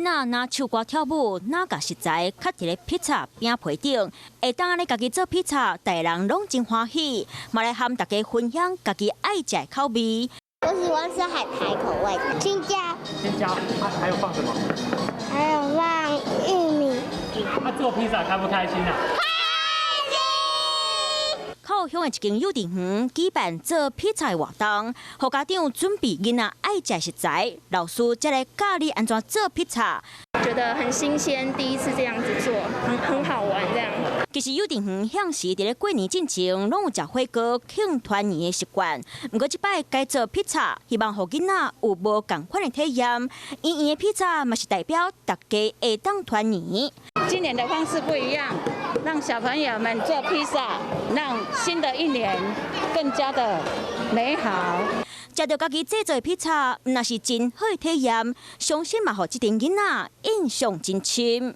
仔若唱歌跳舞，若共食材囥佇咧披薩餅皮頂，會當按呢家己做披薩，逐个人攏真歡喜，嘛來和大家分享家己愛食的口味。我喜歡吃海苔口味的，青椒。青椒，啊，還有放什麼？還有放玉米。啊，做披薩開不開心啊？靠鄉的一間幼稚園舉辦做披薩的活動，予家長準備囡仔愛食的食材，老師才來教你按怎做披薩。覺得很新鮮，第一次這樣子做，很好玩這樣。其實幼稚園向時佇咧過年進前，攏有食火鍋慶團圓的習慣。毋過這擺改做披薩，希望予囡仔有無仝款的體驗。圓圓的披薩嘛是代表大家會當團圓。今年的方式不一樣，讓小朋友們做披薩，讓新的一年更加的美好。食著家己製作的披薩，毋但是真好的體驗，相信嘛予這陣囡仔印象真深。